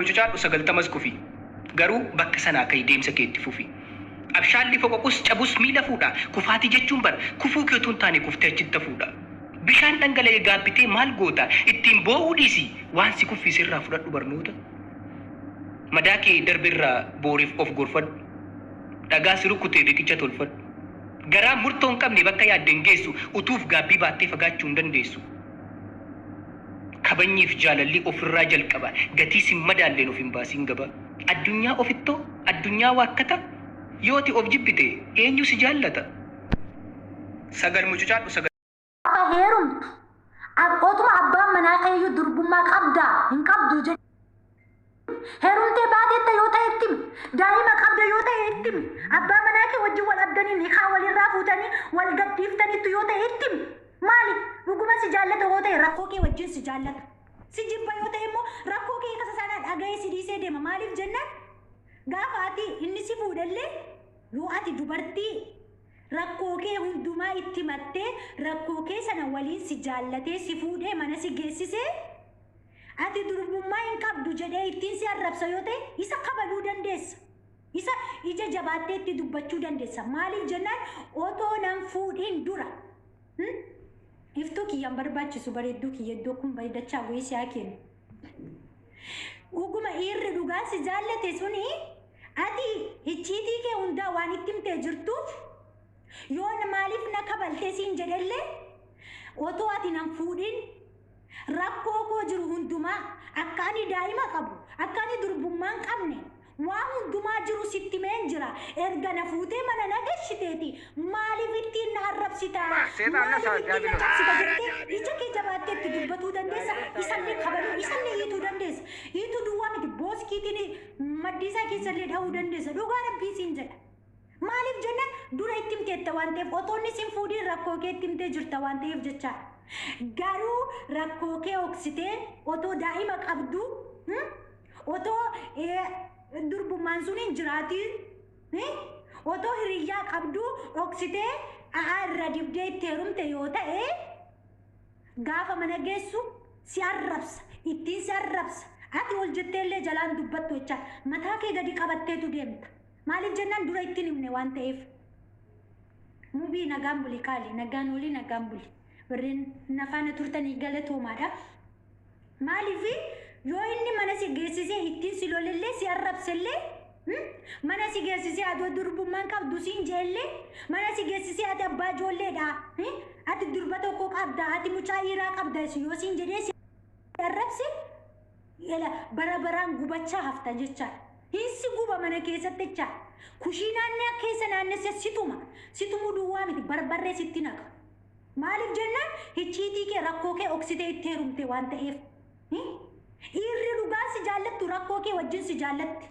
Mucucaadhu 90s kufi. Garuu bakka sanaa ka'i deemsa kee itti fufi. Abshaalli foqoqus cabus miila fuudha. Kufaatii jechuun bar kufuu kee utuu hin taane kuftee achitti hafuudha. Bishaan dhangala'e gaabbitee maal goota? Ittiin boo'uu dhiisi waan si kuffise irraa fudhadhu barnoota. Madaa kee darbe irraa booriif of gorfadhu. Dhagaa si rukute riqicha tolfadhu. Garaa murtoo hin qabne bakka yaadde hin geessu. Utuuf gaabbii baattee fagaachuu hin dandeessu. Kabajniif jaalalli ofirraa jalqaba. Gatii sin madaalleen of hin baasiin gabaa. Addunyaa ofittoo? Addunyaa waakkata? Yoo ati of jibbite eenyu si jaallata? 9 mucucaadhu 9. Gaafa heerumtu otuma abbaan manaa keeyyuu durbummaa qabdaa hin qabdu jedhi. Heerumtee baateetta yoo ta'e itti himi. Daa'ima qabda yoo ta'e itti himi. Abbaa manaa kee wajjin wal dhabdanii nikaa walirraa fuutanii wal gadhiiftaniittu yoo ta'e itti himi. Maali? Dhuguma si jaallata yoo ta'e rakkoo kee wajjin si jaallata. Si jibba yoo ta'e immoo rakkoo kee kasa sana dhaga'ee si dhiisee deema. Maaliif jennaan gaafa ati inni si fuudhellee yoo ati dubartii rakkoo kee hundumaa itti himattee rakkoo kee sana waliin si jaallatee si fuudhee mana si geessisee Ati durbummaa hin qabdu jedhee ittiin si arrabsa yoo ta'e isa kabaluu dandeessa. Isa ija jabaattee itti dubbachuu dandeessa. Maaliif jennaan otoo nan fuudhiin dura. Iftuu kiyya hin barbaachisu bareedduu kiyya iddoo kun bareedachaa go'ee si haa kennu. Dhuguma dhiirri dhugaan si jaallate suni ati icciitii kee hundaa waan itti himtee jirtuuf yoo maaliif na kabaltee siin jedhellee otoo ati nan fuudhiin Rakkoo koo jiru hundumaa, akka ani daa'ima qabu, akka ani durbummaa hin qabne, waa hundumaa jiru sitti himeen jira. Erga na fuutee mana na gashiteeti maaliif ittiin na arrabsita? Seexaan na Maaliif ittiin na diyaabiloos. cabsita jettee ija kee jabaattee itti dubbatuu dandeessa. Isallee kabaluu, isallee hiituu dandeessa. Hiituu duwwaa miti, booskiitiin maddii isaa keessallee dha'uu dandeessa. Dhugaa Rabbii siin jedha. Maaliif jennaan dura itti himteetta waan ta'eef otoo inni sin fuudhiin rakkoo kee itti himtee jirta waan ta'eef jechaadha. Garuu rakkoo kee oksitee otoo daa'ima qabduu otoo durbummaan sun hin jiraatiin otoo hiriyyaa qabduu oksitee a'aa irra dibdee itti heerumte yoo ta'e gaafa mana geessu si arrabsa, ittiin si arrabsa. Ati ol jetteellee jalaan dubbattu jechaadha. Mataa kee gadi qabatteetu deemta. Maaliif jennaan dura itti hin himne waan ta'eef. Mubii nagaan buli qaali, nagaan ooli nagaan buli. Warreen na faana turtanii galatoomaadha. Maaliif yoo inni mana si geessisee ittiin si lolellee si arrabsellee mana si geessisee adoo durbummaan qabdu siin jeellee mana si geessisee ati abbaa ijoolleedha ati durba tokko qabda ati mucaa dhiiraa qabda yoo siin jedhee si arrabse Ela bara baraan gubachaa hafta jechaadha. Hin si guba mana keessatti jechaadha. Kushiinaan keessa naannessee si tuma. Si tumuu duwwaa miti barbarree sitti naqa. Maaliif jennaan hicciitii kee rakkoo kee oksitee itti heerumte waan ta'eef. Dhiirri dhugaan si jaallattu rakkoo kee wajjin si jaallatti.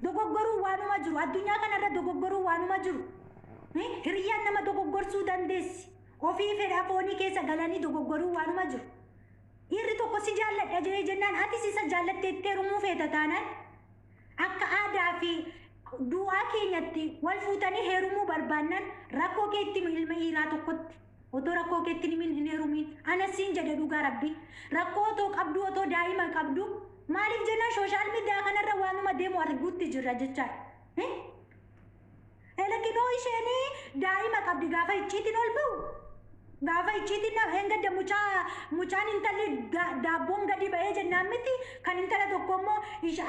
Dogoggoruun waanuma jiru. Addunyaa kanarra dogoggoruun waanuma jiru. Hiriyyaan nama dogoggorsuu dandeessi. Ofii fedha foonii keessa galanii dogoggoruun waanuma jiru. Dhiirri tokko si jaalladha jedhee jennaan atis isa jaallattee itti heerumuu feeta taanaan akka aadaa fi du'aa keenyatti wal fuutanii heerumuu barbaannaan rakkoo kee itti himi ilma dhiiraa tokkotti. Otoo rakkoo kee itti hin himin hin heerumiin. Anas siin jedhe dhugaa rabbii. Rakkoo otoo qabduu otoo daa'ima qabduu maaliif jennaan sooshaal miidiyaa kanarra waanuma deemu arguutti jirra jechaadha. Elekinoo isheen daa'ima qabdi gaafa icciitiin ol ba'u gaafa icciitiin na engadda mucaa mucaan intalli daabboon gadi ba'ee jennaan miti kan intala tokko immoo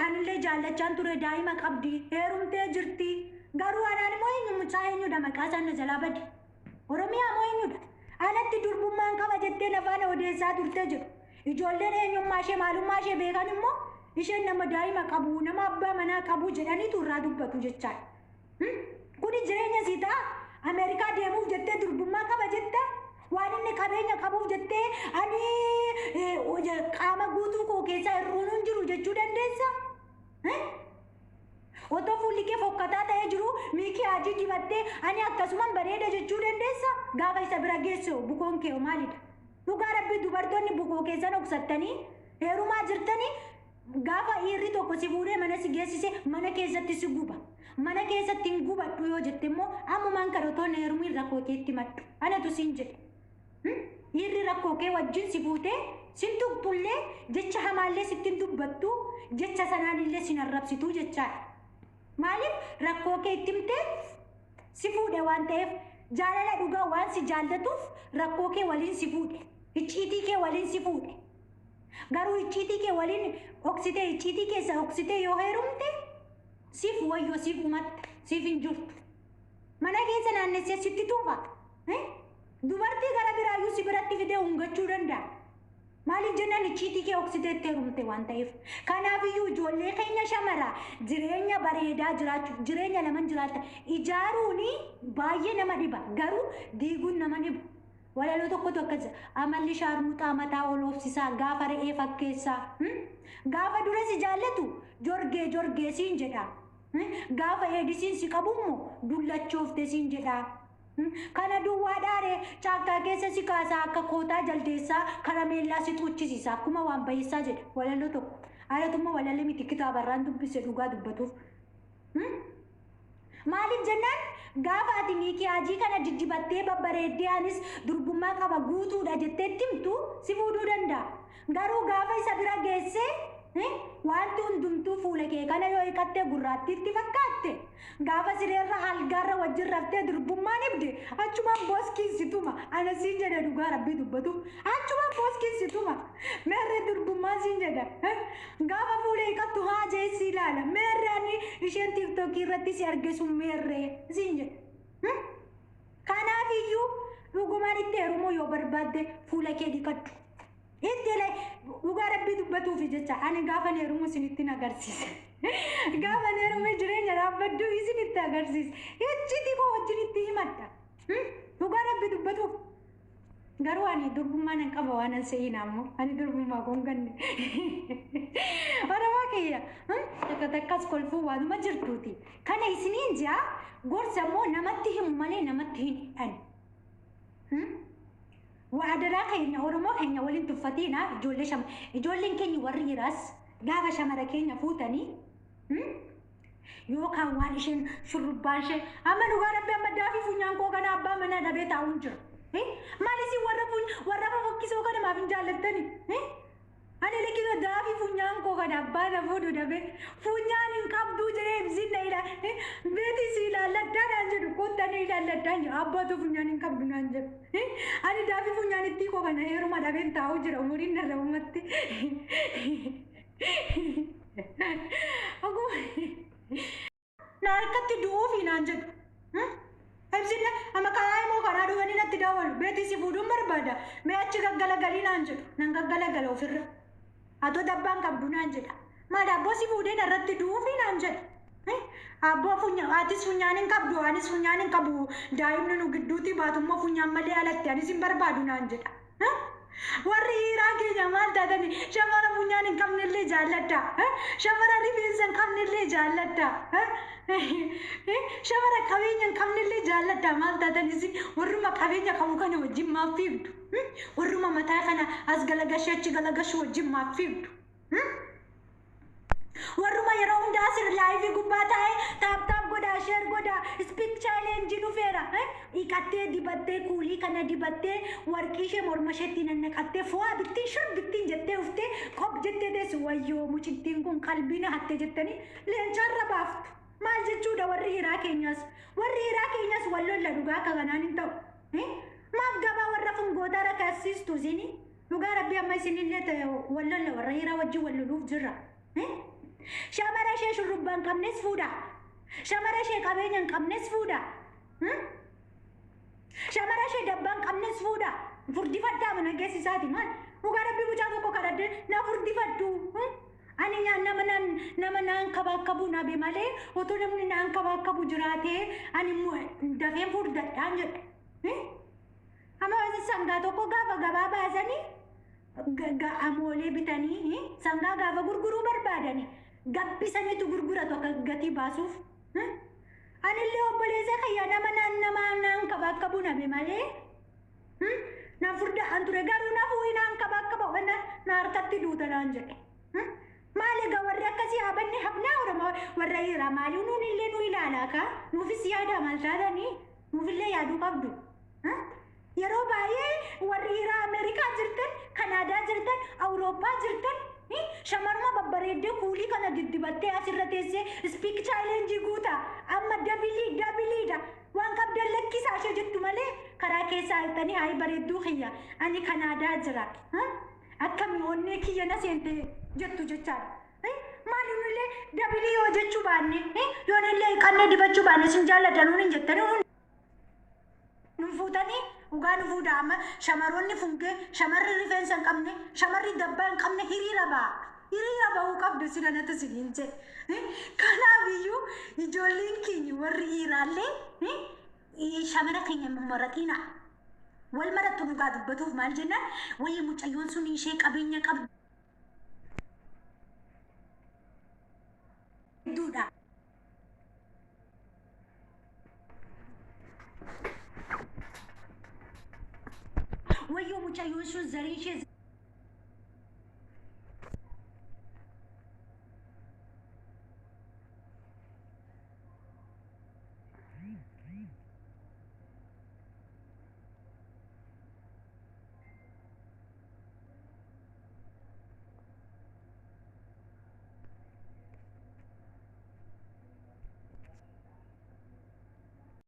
anillee jaallachaan ture daa'ima qabdi heerumtee jirti garuu anaan immoo eenyu mucaa eenyudha maqaa isaan na jalaa bade Oromiyaa moo eenyudha anatti durbummaan qaba jettee na faana odeessaa turte jedhu ijoolleen eenyummaa ishee maalummaa ishee beekan immoo isheen nama daa'ima qabu nama abbaa manaa qabu jedhaniitu irraa dubbatu jechaadha. Kuni jireenya sii ta'a? Ameerikaa deemuuf jettee durbummaa qaba jetta? Waan inni qabeenya qabuuf jettee ani qaama guutuu koo keessaa hir'uun hin jiru jechuu dandeessa? Otoo fuulli kee fokkataa ta'ee jiru miikii haajii dibattee ani akkasuman bareeda jechuu dandeessa? Gaafa isa bira geessu bukoon kee maalidha? Dhugaa rabbii dubartoonni bukoo keessan dhoksattanii heerumaa jirtanii Gaafa dhiirri tokko si fuudhee mana si geessise mana keessatti si guba. Mana keessatti hin gubadhu yoo jette immoo ammumaan kan otoo hin heerumiin rakkoo keetti himadhu. Anatu siin jedhe. Dhiirri rakkoo kee wajjin si fuutee Sin tuqxullee, jecha hamaallee sittin dubbattu, jecha sanaanillee sin arrabsituu jechaadha. Maaliif? Rakkoo kee itti himtee si fuudhe waan ta'eef, jaalala dhugaa waan si jaallatuuf rakkoo kee waliin si fuudhe. Icciitii kee waliin si fuudhe. Garuu icciitii kee waliin dhoksitee, icciitii keessa dhoksitee yoo heerumte, siif wayyoo, siif umatta, siif hin jirtu. Mana keessa naannessee sitti tuufa. Dubartii gara biraayyuu si biratti fidee hungachuu danda'a. Maaliif jennaan, icciitii kee dhoksitee itti heerumte waan ta'eef. Kanaafiyyuu ijoollee keenya shamaraa, jireenya bareedaa jiraachuu, jireenya laman jiraata ijaaruuni baay'ee nama dhiba, garuu diiguun nama dhibu. Walaloo tokkotu akkas: amalli shaarmuxaa mataa ol oofsisaa, gaafa re'ee fakkeessaa. Gaafa dura si jaallatu jorgee jorgee siin jedha. Gaafa eedisiin si qabummoo dullachoofte siin jedha. Kana duwwaa dhaaree caakkaa keessa si kaasaa, akka kootaa jaldeessaa karameellaa si xuuchisiisa, akkuma waan bayeessaa jedha walaloo tokko. Alatummaa walallee miti, kitaabarraan dubbise dhugaa dubbatuuf. Maaliif jennaan, gaafa ati miikiyaajii kana diddibattee babbareeddee, anis durbummaa qaba, guutuudha jettee himtu, si fuudhuu danda'a. Garuu gaafa isa bira geessee wanti hundumtuu fuula kee kana yoo hiqattee gurraattiitti fakkaatte, gaafa sireerra halgaarra wajjin raftee durbummaan ibde, achumaan booskiin ana siin jedha. Dhugaa Rabbii dubbatu, achumaan booskiin situma. Meerree durbummaan siin jedha? Gaafa fuula hiqattu haa jeessi ilaala, meerree ani isheen TikTokii irratti si arge sun meerree siin jedha. Kanaaf iyyuu dhugumaan itti heerumuu yoo barbaadde fuula kee dhiqadhu. Itti dhugaa Rabbii dubbatuufi jecha, ani gaafa heerumu isinitti agarsiisa. Gaafa heerume jireenya dhaabbaddu isinitti agarsiisa. Iccitii koo wajjin itti himadha. Dhugaa Rabbii dubbatuuf. Garuu ani durbummaa nan qaba waan an se'in ammoo ani durbummaa koon ganne. Oromoo kiyya, takka takkas kolfuu waanuma jirtuuti. Kana isiniin jaa, gorsa immoo namatti himu malee namatti hin hidhan. Waa adaraa keenya, Oromoo keenya, waliin tuffatiina. Ijoollee shama, ijoolleen keenya warri hiraas, gaafa shamara keenya fuutanii yookaan waan isheen shurrubbaan ishee, amma dhugaa Rabbi, amma daafii funyaan koo kana abbaa manaa dhabee taa'uun jira. Maal isin warra warra fofokkisoo kana maaf hin jaallattani? Ani likkisa daafii funyaan koo kana abbaa na fuudhu dhabee, funyaan hin qabduu jedhee ibsin na ila beeti si ilaalladhaa naan jedhu, kottanii ilaalladhaa jedhu, abbaatu funyaan hin qabdu naan jedhu. Ani daafii funyaan ittii koo kana heeruma dhabeen taa'uu jira, umuriin narra ummatti. Na harkatti du'uufi naan jedhu. Ibsinne amma karaa immoo karaa dhufanii natti daawwalu. Beetii si fuudhuun barbaada. Mee achi gaggalagalii naan jedhu. Nan gaggalagala ofirra. Atoo dabbaan qabdu naan jedha. Maali, abboo si fuudhee narratti du'uufi naan jedha. Abboo funya, atis funyaan hin qabdu, anis funyaan hin qabu. Daa'imni nu gidduutti baatummoo funyaan malee alatti anis hin barbaadu naan jedha. Warri dhiiraa keenya maal taatani? Shamara funyaan hin qabnellee jaalladha. Shamara rifeensa hin qabnellee jaalladha. Shamara qabeenya hin qabnellee jaalladha. Maal taatan isin? Warruma qabeenya qabu kana wajjin maaf fiigdu? Warruma mataa kana as galagashi achi galagashi wajjin maaf fiigdu? Warruma yeroo hundaa asir live gubbaa taa'ee tap tap godhaa, share godhaa, speak challenge dhufeera. Dhiqattee, dibattee, kuulii kana dibattee, warqii ishee morma isheetti nannaqattee, fo'aa bittiin shur bittiin jettee uftee, qop jettee teessu, wayyoo mucittiin kun qalbii na hatte jettanii leencaarra baaftu. Maal jechuudha warri hiraa keenyas? Warri hiraa keenyas wal lolla, dhugaa akka kanaan hin ta'u. Maaf gabaa warra fungootaa rakaasiistu isini? Dhugaa Rabbii, amma isinillee wal lolla, warra hiraa wajjin wal loluuf jirra. Shamara ishee shurrubbaa hin qabnes fuudha. Shamara ishee qabeenya hin qabnes fuudha. Shamara ishee dabbaa hin qabnes fuudha. Furdifadhaa mana geessisaati maal? Dhugaa Rabbii, mucaa tokko kadhadhe, na furdifadhu. Ani nama naan nama naan kabaakkabu nabe malee, otoo namni naan kabaakkabu jiraatee ani dafeen furdadhaan jedhe. Amma sangaa tokko gaafa gabaa baasanii, amoolee bitanii sangaa gaafa gurguruu barbaadani, gabbisaniitu gurguratu akka gatii baasuuf. Anillee obboleessa kiyya nama naan nama naan kabaakkabu nabe malee na furdaan ture, garuu na fuuyi naan kabaakkabu na harkatti duuta naan jedhe. Maal egaa warri akkasii haabanne hafnaa? Oromoo warra dhiiraa, maali nuun illee nu ilaalaa kaa, nuufis yaada, maal taatanii? Nuufillee yaaduu qabdu. Yeroo baay'ee warri dhiiraa Ameerikaa jirtan kan Kanaadaa jirtan, Awurooppaa jirtan, shamarruma babbareeddee kuulii kana diddibattee asirra teessee speak challenge guutaa amma double doubleiidha. Waan qabdan lakkisaa ishee jettu malee karaa keessaa haltanii "Haa, bareedduu kiyya, ani Kanaadaa jira. Akkami onnee kiyya na seente" jettu jechaadha. Maali nullee double yoo jechuu baanne, yoo nullee qannee dibachuu baanne, sin jaalladha nuun hin jettanii nun fuutanii? Dhugaa nu fuudha. Amma shamarroonni funkee, shamarri rifeensa hin qabne, shamarri dabbaa hin qabne hiriira ba'a. Hiriira ba'uu qabdu sila natti siniin jedhe. Kanaaf iyyuu ijoolleen keenya warri dhiiraallee shamara keenya maraxiina. Wal marattu dhugaa dubbatuuf maal jennaan, wayii mucayyoon sun ishee qabeenya qabduudha. Wayyoo, mucayyoon sun zarii ishee